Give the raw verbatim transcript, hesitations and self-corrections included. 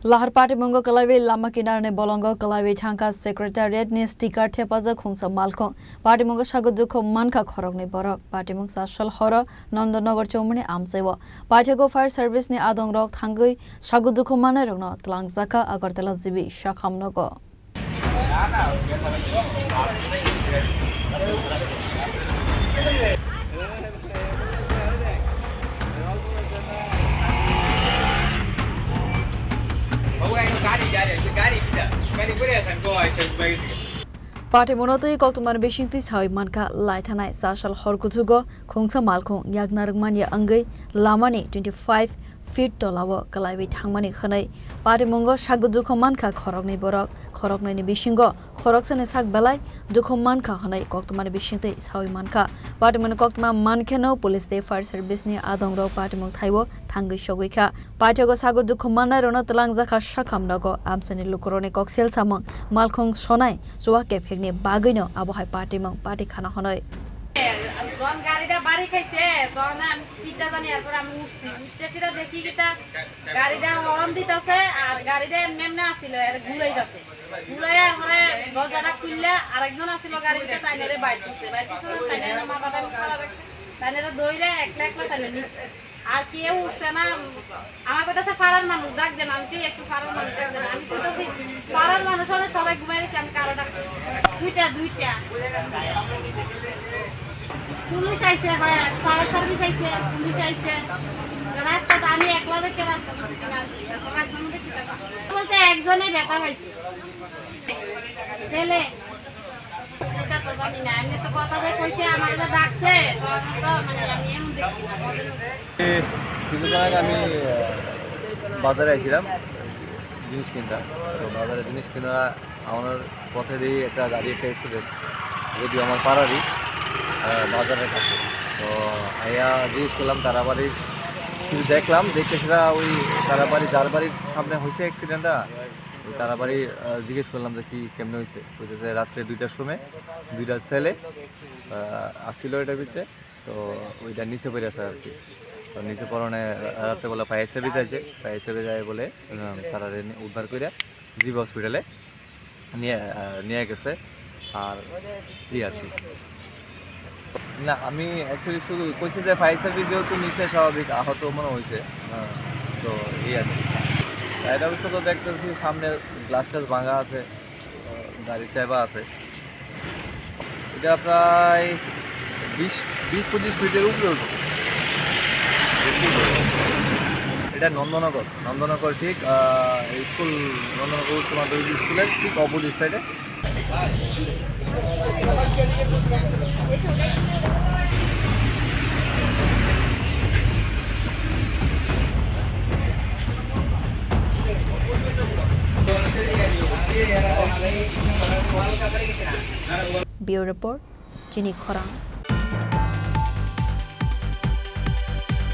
Lahar patimungo kwlaiwi lama kinarni bolongo kwlaiwi thangkha secretariat ni sticker thepajak khungsa malkhung. Patimungo sago dukhu mankha khoroknwi borok. Patimung chasal horo Nandanagar chomani amchaiwo. Paithago fire service ni adongrok thangwi sago dukhu mannairokno twlangjakha Agartala G B Shakham nogo. Patimungno twi koktwmani bisingtwi sawi mankha, lai thanai chasal hor kuchugo khungsa malkhung yakna rwkmanya wngwi lamani twenty five feet tolao kwlaiwi thangmani hwnwi. Patimungo sago dukhu mankha khoroknwi borok, khoroknwini bisingo khoroksani sak belai dukhu mankha hwnwi koktwmani bisingtwi sawi mankha. Patimungni koktwma mankheno police tei fire service ni adongrok patimung thaibo thangwi sogwi kha. Paithago sago dukhu mannairokno twlangjakha Shakham nogo. Amchaini lukurokni koksel samung malkhung sonai chuwa kephekni bagwino abohai patimung pati khana hwnwi. Jon gari da bari khaise, jon am kita jani, erpor ami uthsi, uthte sida dekhi kita gari da horon ditase, ar gari da emne emne asilo, er gulaitase. Gulai ar pore dorja da khulila, arekjon asilo gari bidire, tainore bair korse, bair korse, tainore ma baba khara rakhse, tainore doire ekla ekla tainore nise. Ar keu uthse na, amar kotha se parar manuj dak den, ami tei ektu parar manuj dak den, ami kotha se parar manuj hole sobai gumai roise, ami karo dak, duita, duita. Police aise, fire service aise, police aise. Rasta to ami ekla dekhe rasta to dekhe na, rasta to dekhe na. Bolte ekjone beta paise. Sele. Eta to jani na, emni to kotha de koise, amare je dakse, to ami to mane ami emon dekhi na, boden. এই কিছুক্ষণ আগে আমি, আহ, বাজারে আইছিলাম জিনিস কিনতাম। তো বাজারে জিনিস কিনা আমার পথে দিয়ে একটা গাড়ি একটা অ্যাক্সিডেন্ট, যদিও আমার পাড়ারই, আহ, বাজারের কাছে। তো আইয়া জিজ্ঞেস করলাম তারাবাড়ির, কিছু দেখলাম, দেখতে সেটা ওই তারাবাড়ি, যার বাড়ির সামনে হয়েছে অ্যাক্সিডেন্টটা, ওই তারাবাড়ি, আহ, জিজ্ঞেস করলাম যে কি, কেমনে হয়েছে। কইতেছে রাত্রে দুইটার সময় দুইটা ছেলে, আহ, আসছিল এটার ভিতরে। তো ওইটা নিচে পড়ে আছে আর কি। তো নিচে পড়ানে রাত্রেবেলা ফায়ার সার্ভিস আছে, ফায়ার সার্ভিস যায় বলে, উম, তারা রে নি-, উদ্ধার করে জিবি হসপিটালে নিয়ে, আহ, নিয়ে গেছে। আর এই আর কি। না, আমি অ্যাকচুয়ালি শুধু কইছি যে ফায়ার সার্ভিস যেহেতু নিচে, স্বাভাবিক আহত মনে হয়েছে। হ্যাঁ, তো এই আর কি। এটা অবশ্য তো দেখতেছি সামনে গ্লাস টাস ভাঙা আছে, আহ, গাড়ি চাপা আছে। এটা প্রায় বিশ, বিশ পঁচিশ ফিটের উপরে হতো। এটা নন্দনগর, নন্দনগর ঠিক, আহ, স্কুল, নন্দনগর উচ্চ মাধ্যমিক স্কুলের ঠিক অপোজিট সাইডে। Bureau Report, Chini Khorang.